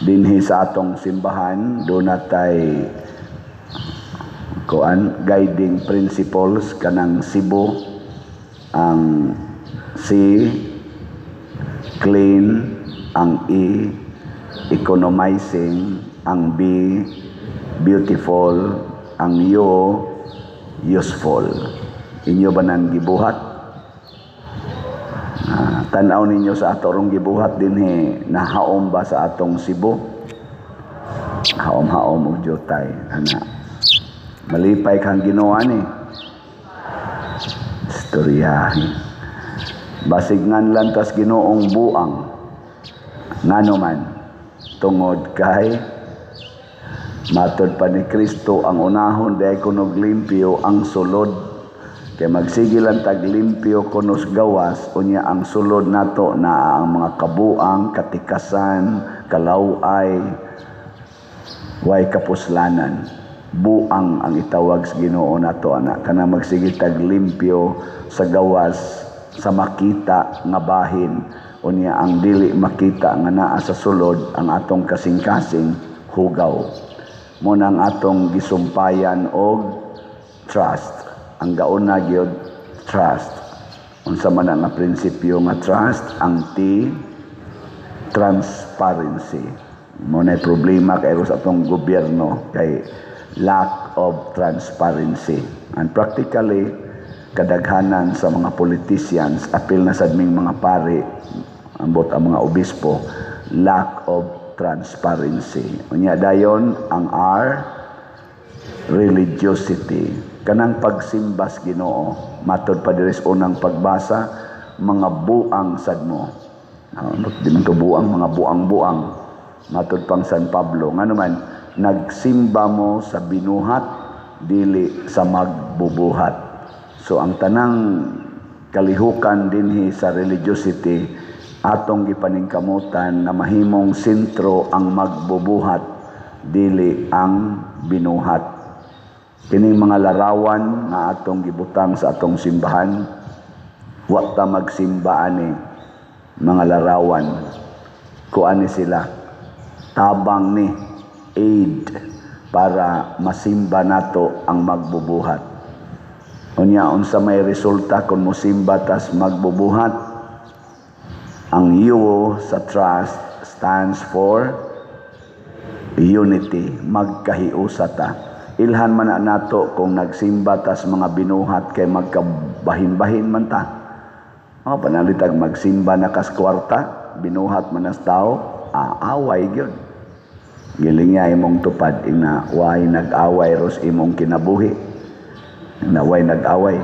Dinhi sa atong simbahan, duna tay kuan, guiding principles kanang Cebu. Ang C, clean, ang E, economizing, ang B, beautiful, ang U, useful. Inyo ba nang gibuhat? Ah, tan-aw ninyo sa ato rong gibuhat dinhi, nahaom ba sa atong Cebu? Haom-haom og jutay ana. Malipay kang Ginoo ani. Istoryahe. Basig nganlan tas Ginoong buang. Ngano man? Tungod kay matod pa ni Kristo, ang unahon diay kunog limpyo ang sulod. Kay magsige lang tag limpyo kunos gawas, unya ang sulod nato na ang mga kabuang, katikasan, kalaway, way kapuslanan. Buang ang itawag sa Ginoo nato ana, kana magsige tag limpyo sa gawas, sa makita nga bahin, unya ang dili makita nga naa sa sulod, ang atong kasing-kasing, hugaw. Mo nang atong gisumpayan og trust. Ang gauna gyud, trust. Unsa man ang nga prinsipyo nga trust? Ang T, transparency. Mo na problema kay sa atong gobyerno kay lack of transparency. And practically, kadaghanan sa mga politicians, apil na sad ming mga pari, ambot ang mga obispo, lack of transparency. Unya dayon ang R, religiosity. Kanang pagsimbas Ginoo, matod pa diri sa unang pagbasa, mga buang sad mo. Di man to buang, mga buang-buang. Matod pang San Pablo, ngano man nagsimba mo sa binuhat, dili sa magbubuhat. So ang tanang kalihukan dinhi sa religiosity, atong gipaningkamutan nga mahimong sentro ang magbubuhat, dili ang binuhat. Kining mga larawan nga atong gibutang sa atong simbahan, wa ta magsimba ani mga larawan. Kuan ni sila, tabang ni, aid para masimba nato ang magbubuhat. Unya unsa may resulta kung mosimba tas magbubuhat? Ang U sa trust stands for unity, magkahiusa ta. Ilhan man na nato kung nagsimba tas mga binuhat kay magkabahin-bahin man ta. Oh, panalitag magsimba na kas kwarta, binuhat man as tao, aaway gyud. Giling niya imong tupad ina way nag-away ros imong kinabuhi. Na way nag-away.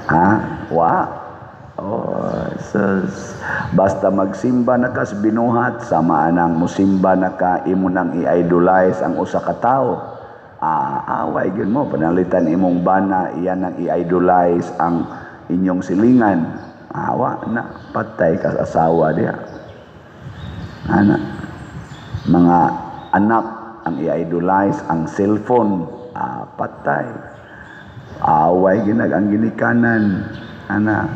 Ha? Wa. Oh, sus. Basta magsimba na kas binuhat, sama anang musimba na ka, imo nang i-idolize ang usa ka tawo. Ah, away gyud mo panalitan imong bana, iyan ang i-idolize ang inyong silingan. Awa na, patay ka sa asawa diha. Ana. Mga anak ang i-idolize ang cellphone, ah, patay. Away ginag ang ginikanan. Ana,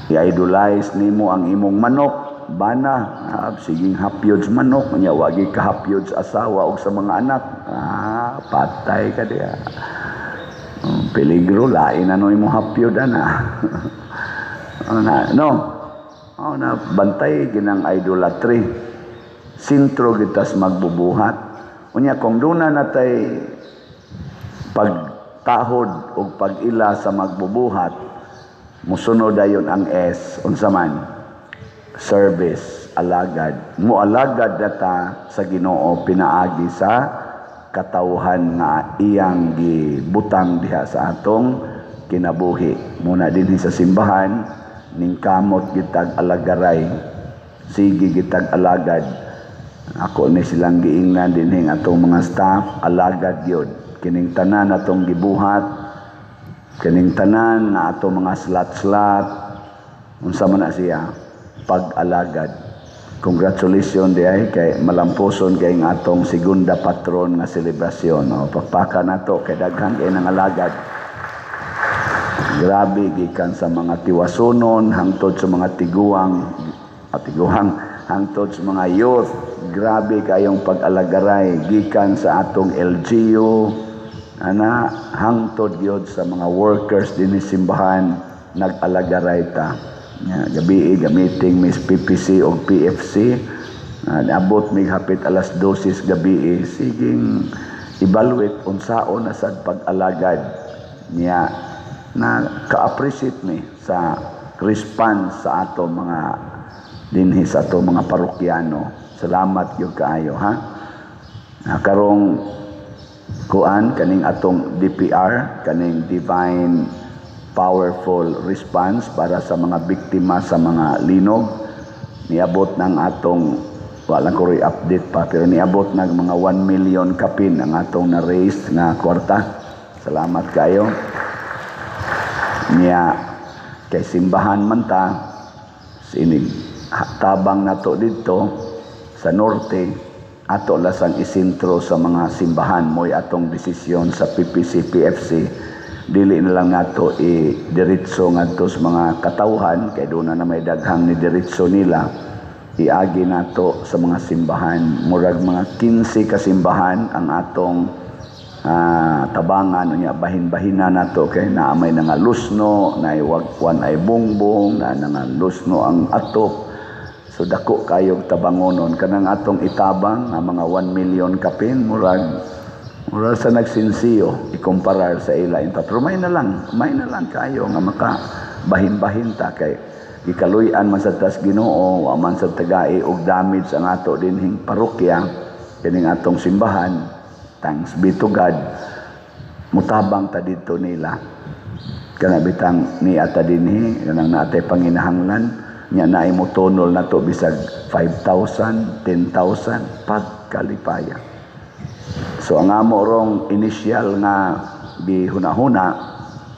i-idolize nimo ang imong manok, bana, ah, siging hapyod sa manok, nya wagi ka hapyod sa asawa o sa mga anak. Ah, patay ka diha. Oh, peligro lain ano imong hapyod ana. Oh, na, no. Oh, na bantay ginang idolatry. Sentro gitas magbubuhat. Unya kung duna natay pagtahod o pag-ila sa magbubuhat, musunod dayon ang S, unsa man? Service, alagad. Mualagad data sa Ginoo pinaagi sa katawhan nga iyang gibutang diha sa atong kinabuhi. Muna dinhi sa simbahan, ningkamot gitag alagaray, sige gitag alagad. Ako ni silang giingnan dinhi ang atong mga staff, alagad gyud. Kining tanan atong gibuhat, kining tanan nga atong mga slat-slat, unsa man na siya, pag-alagad. Congratulations diay kay malampuson kay ang atong segunda patron nga selebrasyon. No? Pakpaka nato kay daghan kay nang alagad. Grabe gikan sa mga tiwasunon hangtod sa mga tiguang, tiguang hangtod sa mga youth, Grabe kayong pag-alagaray gikan sa atong LGU ana hangtod gyud sa mga workers dinhi simbahan, nag-alagaray ta. Nya gabi ga-meeting mi sa PPC og PFC. Naabot mig hapit alas 12 gabi, siging evaluate unsaon na sad pag-alagad niya. Na ka-appreciate mi sa response sa ato mga dinhi sa ato mga parokyano. Salamat gyud kaayo, ha. Karong kuan, kaning atong DPR, kaning Divine Powerful Response para sa mga biktima sa mga linog, niabot ng atong, wala ko update pa, pero niabot nag mga 1 million kapin ang atong na-raise nga kwarta. Salamat kayo. Niya kay simbahan man ta, sinig tabang nato didto sa norte, ato lasang isentro sa mga simbahan. Mo'y atong desisyon sa PPC PFC, dili na lang nato i-diretso ngadto sa mga katawhan kay doon na may daghang ni diretso nila. Iagi nato sa mga simbahan. Murag mga 15 ka simbahan ang atong tabangan. Unya bahin-bahina nato kay naa may nga lusno, naay wagwan ay bongbong na nga lusno ang atop. So dako kayog tabangonon kanang atong itabang nga mga 1 million kapin. Murag sa nagsinsiyo ikumparar sa ila inta, pero may na lang kayo nga maka bahin-bahin ta kay gikaluy-an man sa tas Ginoo, wa man sa tagai og damage ang ato dinhing parokya, kining atong simbahan. Thanks be to God. Mutabang ta didto nila, kana bitang ni ata dinhi kanang naatay panginahanglan nya, naay motunol nato bisag 5,000, 10,000, pagkalipaya. So ang amo rong initial nga gihuna-huna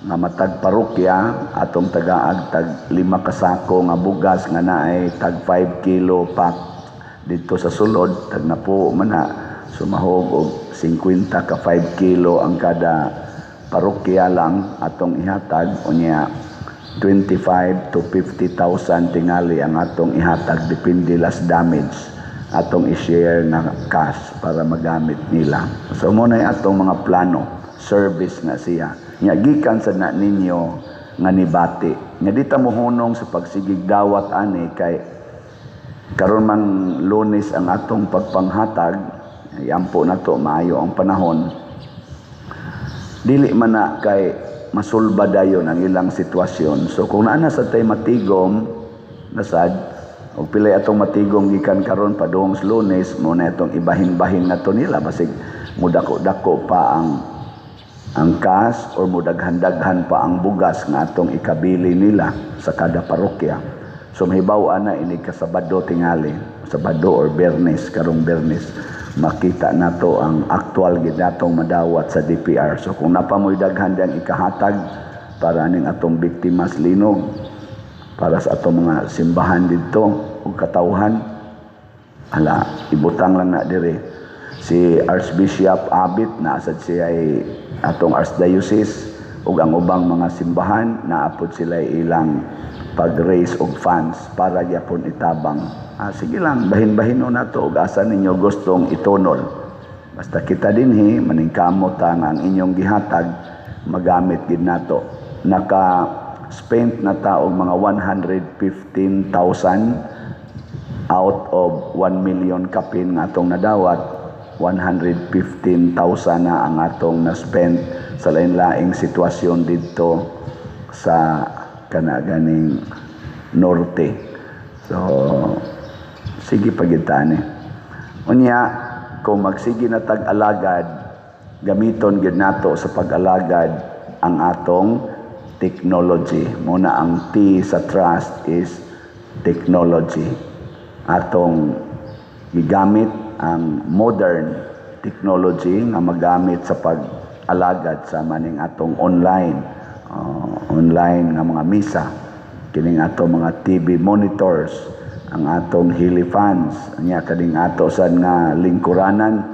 nga matag parokya atong tagaag tag 5 ka sako nga bugas nga naay tag 5 kilo pack dito sa sulod, tag napo man na sumahog og 50 ka 5 kilo ang kada parokya lang atong ihatag. Unya 25 to 50,000 tingali ang atong ihatag, depende las damage, atong i-share na cash para magamit nila. So mo na atong mga plano, service na siya. Nya gikan sa na ninyo nga nibati. Nya di ta mohunong sa pagsigig dawat ani kay karon mang Lunes ang atong pagpanghatag, yampo na to maayo ang panahon. Dili man na kay masulba dayon ang ilang sitwasyon. So kung naa na sa tay matigom nasad og pilay atong matigom gikan karon padung sa Lunes, mo na itong ibahin-bahin na to nila, basig mudako-dako pa ang cash or mudaghan-daghan pa ang bugas nga atong ikabili nila sa kada parokya. So mahibaw na ini ka Sabado tingali, Sabado or Bernes, karong Bernes makita nato ang aktual gid natong madawat sa DPR. So kung napamoy daghan diyang ikahatag para aning atong biktimas linog, para sa atong mga simbahan didto ug katawhan, ala, ibutang lang na dire. Si Archbishop Abit na sad siya ay atong archdiocese ug ang ubang mga simbahan naapod sila ilang pag-raise og funds para gyapon itabang. Sige lang, bahin-bahin nato og asa ninyo gustong itunol. Basta kita dinhi maningkamot ta nga ang inyong gihatag magamit gid nato. Naka spent na ta og mga 115,000 out of 1 million kapin nga atong nadawat. 115,000 na ang atong na-spend sa lain-laing sitwasyon didto sa kana ganing norte. So sige pagitani. Unya kung magsige na tag-alagad, gamiton gid nato sa pag-alagad ang atong technology. Muna ang T sa trust is technology. Atong gigamit ang modern technology nga magamit sa pag-alagad sa maning atong online nga mga misa, kining ato mga TV monitors, ang atong helifans nya, kaning ato sad nga lingkuranan,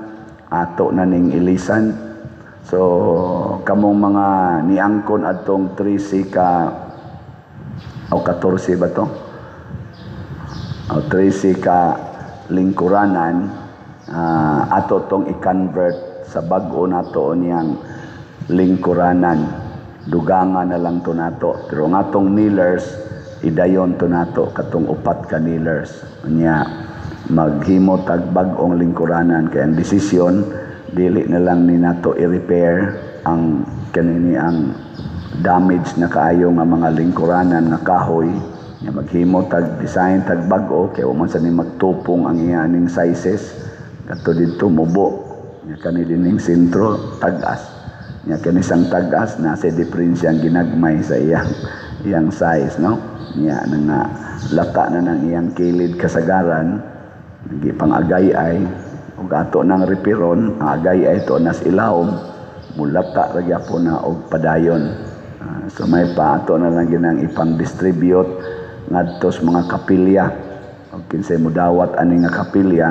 ato na ning ilisan. So kamong mga niangkon adtong 13 ka o 14 ba to o 13 ka lingkuranan, ato tong i-convert sa bag-o nato niyang lingkuranan. Dugangan na lang to nato. Pero ang atong kneelers, idayon to nato katong upat ka kneelers. Nya maghimo tag bag-ong lingkuranan kay ang desisyon, dili na lang ni nato i-repair ang kanini, ang damage na kaayo nga mga lingkuranan nga kahoy. Nya maghimo tag design tag bag-o kay wa man sa ni magtupong ang iya ning sizes kadto didto, mubo. Nya kani dining sentro, tag-as. Nya kani sang tag-as na sa diferensya ang ginagmay sa iyang iyang size, no? Nya na nga lata na ng iyang kilid kasagaran, gipang-agay-ay ug ato nang repair-on ang agay-ay to nas ilawom, mulata ra gyapon na og padayon. So may pa ato na lang ginang ipang-distribute ngadto sa mga kapilya og kinsay mudawat ani nga kapilya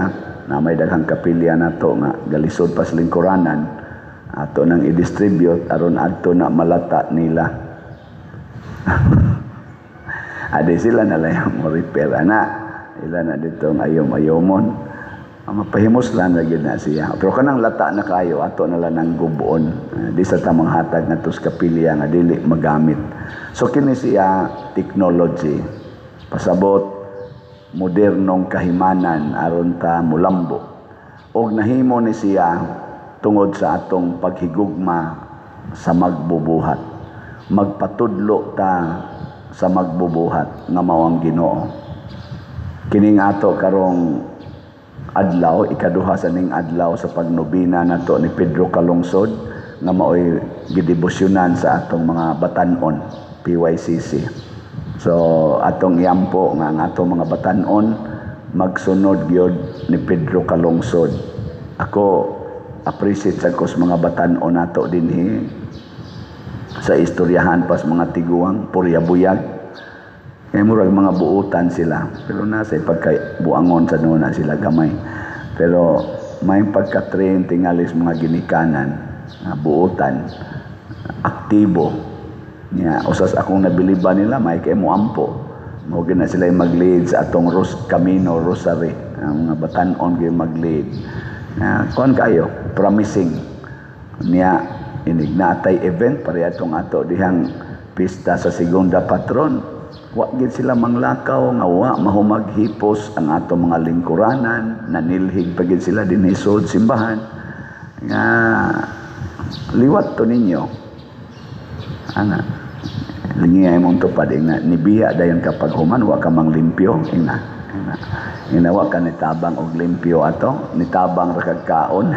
na may daghang kapilya nato nga galisod pa sa lingkuranan, ato nang i-distribute aron adto na malata nila. Adi sila na lang mo repair ana, ila na dito ang ayom-ayomon. Mapahimos lang na gyud na siya. Pero kanang lata na kayo, ato na lang ang guboon. Di sa tamang hatag nga sa kapilya nga dili magamit. So kini siya technology. Pasabot modernong kahimanan aron ta mulambo. Og nahimo ni siya tungod sa atong paghigugma sa magbubuhat. Magpatudlo ta sa magbubuhat nga mao ang Ginoo. Kining ato karong adlaw, ikaduha sa ning adlaw sa pagnobina nato ni Pedro Calungsod nga maoy gidebosyonan sa atong mga batan-on PYCC. So atong iampo nga ang atong mga batan-on magsunod gyud ni Pedro Calungsod. Ako, appreciate sa ko sa mga batan-on nato dinhi sa istoryahan pas mga tiguang purya buyag. Kaya murag mga buutan sila. Pero nasa pagka buangon sa nuna sila gamay. Pero may pagka-train tingalis mga ginikanan nga buutan, aktibo. Nya usas akong nabiliban nila, may kay moampo. Mao na sila mag-lead sa atong Ros Camino Rosary. Ang mga batan-on gyud mag-lead. Na kuan kayo, promising. Niya inig natay event pare atong ato dihang pista sa Segunda Patron, wa gid sila manglakaw nga wa mahumaghipos ang atong mga lingkuranan. Nanilhig pa gid sila dinhi sud simbahan nga liwat to ninyo ana. Lingi ay mong tupad nga nibiya dayon kapag human wa ka mang limpyo. Ina ina ina, wa ka nitabang og limpyo ato, nitabang ra kag kaon.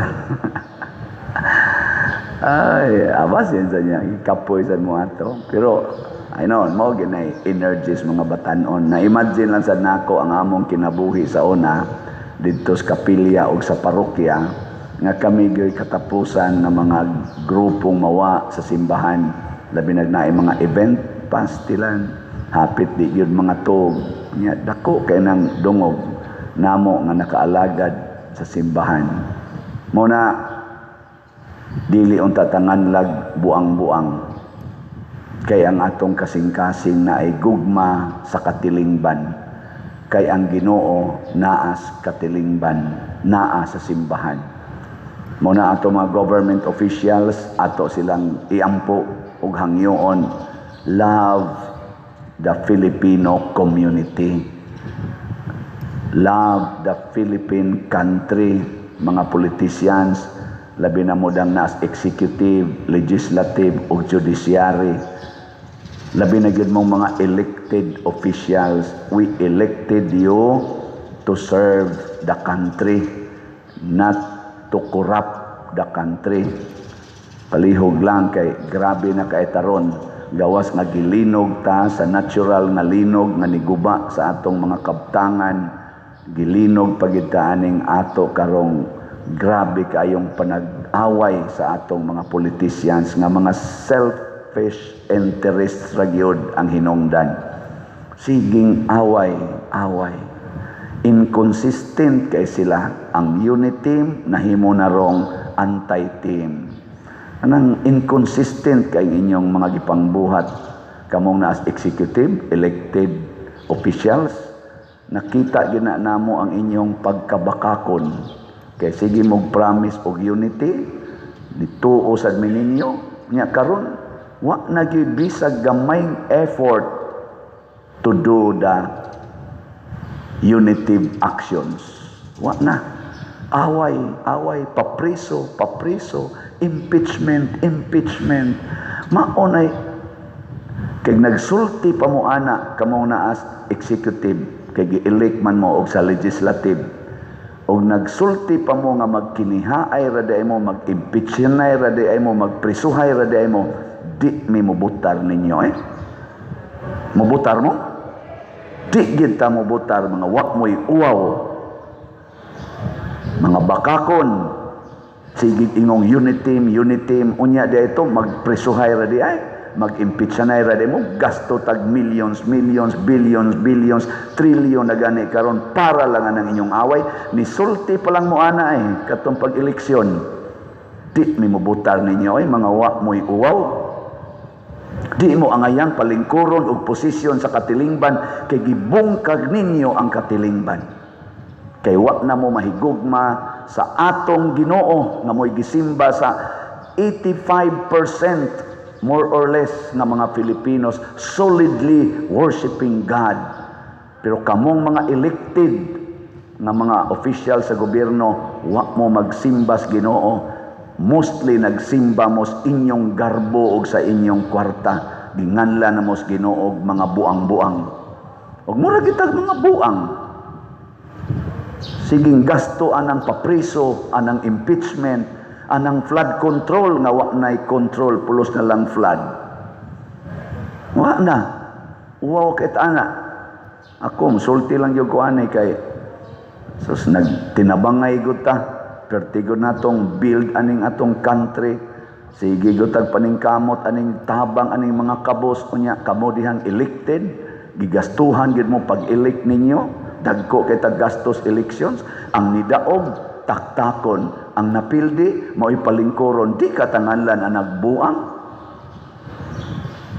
Ay, abas yan sa niya, kapoy sa mo ato. Pero I know, mo ginay energies mga batanon. Na imagine lang sa nako ang among kinabuhi sa una didto sa kapilya o sa parokya nga kami gyoy katapusan ng mga grupong mawa sa simbahan, labi na naay mga event pastilan, hapit di gyud mga tug. Nya dako kay nang dungog namo nga nakaalagad sa simbahan. Mo na dili unta tanganlag buang-buang kay ang atong kasing-kasing na ay gugma sa katilingban, kay ang Ginoo naas katilingban, naa sa simbahan. Mo na ato mga government officials, ato silang iampo ug hangyoon, love the Filipino community, love the Philippine country. Mga politicians, labi na mo dang naas executive, legislative ug judiciary, labi na gyud mong mga elected officials, we elected you to serve the country, not to corrupt the country. Palihog lang kay grabe na kay taron, gawas nga gilinog ta sa natural nga linog nga niguba sa atong mga kabtangan, gilinog pagid ta aning ato karong grabe kayong panag-away sa atong mga politicians nga mga selfish interest ra gyud ang hinungdan. Siging away, away. Inconsistent kay sila. Ang unity team nahimo na rong anti-team. Anang inconsistent kay inyong mga gipangbuhat kamong naas executive, elected officials. Nakita gina namo ang inyong pagkabakakon. Kay sige mog promise og unity, nituo sad mi ninyo, nya karon wa na gyud bisag gamayng effort to do the unitive actions. Wa na. Away, away, papriso, papriso, impeachment, impeachment. Maunay kay nagsulti pa mo ana kamo naa sa executive, kay gi-elect man mo, og sa legislative, og nagsulti pa mo nga magkinihaay ra diay mo, mag-impeachnay ra diay mo, magprisuhay ra diay mo, di mi mobutar ninyo eh. Mobutar mo? Di gid ta mobutar, mga wa mo'y uwaw. Mga bakakon. Sige ingong unity, unity, unya di ito magprisuhay ra di ay, mag-impeachnay ra di mo, gasto tag millions, millions, billions, billions, trillion na gani karon para lang ang inyong away. Nisulti pa lang mo ana eh, katong pag-eleksyon. Di mi mobutar ninyo ay, mga wa mo'y uwaw. Di mo angayang palingkuron og posisyon sa katilingban kay gibungkag ninyo ang katilingban. Kay wa na mo mahigugma sa atong Ginoo nga mo'y gisimba sa 85% more or less nga mga Filipinos solidly worshiping God. Pero kamong mga elected nga mga official sa gobyerno, wa mo magsimba sa Ginoo. Mostly nagsimba mo sa inyong garbo og sa inyong kwarta. Ginganla na mo sa Ginoo og mga buang-buang. Og mura kitag mga buang. Siging gasto anang papriso, anang impeachment, anang flood control nga wa na'y control, pulos na lang flood. Wa na. Uwaw kit ana. Ako, musulti lang yung ko ani kay sus, nagtinabangay gud ta. Pertigo natong build aning atong country. Sige gud tag paningkamot aning tabang aning mga kabos, unya kamo dihang elected, gigastuhan gid mo pag-elect ninyo. Dagko kay tag gastos elections, ang nidaog taktakon, ang napildi mao'y palingkuron, di katanganlan ang nagbuang.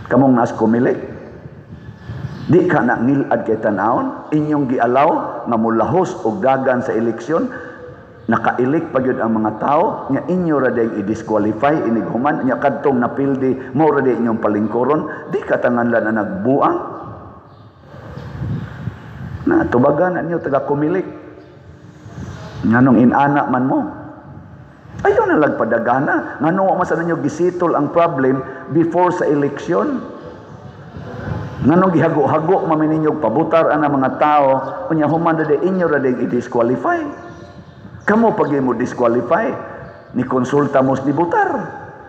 Kamong naas Comelec, di ka na ngilad kay tan-awon, inyong gialaw nga mulahos og dagan sa eleksyon, naka-elect pa gyud ang mga tao, nya inyo ra day i-disqualify inig human, nya kadtong napildi mao ra day inyong palingkuron, di katanganlan ang nagbuang. Na tubagan na niyo taga Comelec. Nganong inana man mo? Ayaw na lagpadagana. Ngano wa man sa ninyo gisettle ang problem before sa eleksyon? Nganong gihago-hago man ninyo pabutar ang mga tao, unya human na inyo ra day i-disqualify? Kamo pag mo disqualify, ni konsulta mo ni butar.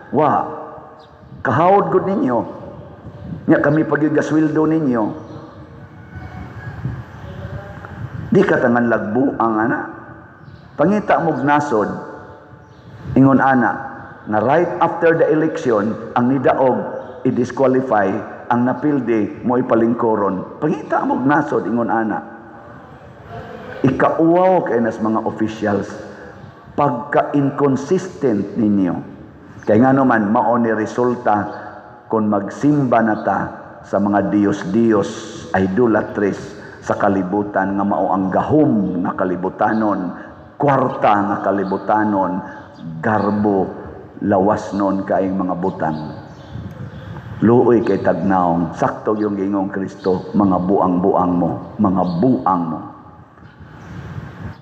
Wa. Kahawod gud ninyo. Nya kami pag gasweldo ninyo. Di ka tangan lagbu ang ana. Pangita mog nasod, ingon ana, nga right after the election, ang nidaog i-disqualify, ang napildi mo ipalingkoron. Pangita mog nasod, ingon ana. Ikauwaw kay nas mga officials pagka-inconsistent ninyo. Kay nga naman, mao ni resulta kung magsimba na ta sa mga diyos-diyos, idolatries sa kalibutan nga mao ang gahom nga kalibutanon, kwarta nga kalibutanon, garbo, lawas nun kaing mga butang. Luoy kay tagnaong, sakto yung gingong Kristo, mga buang-buang mo, mga buang mo.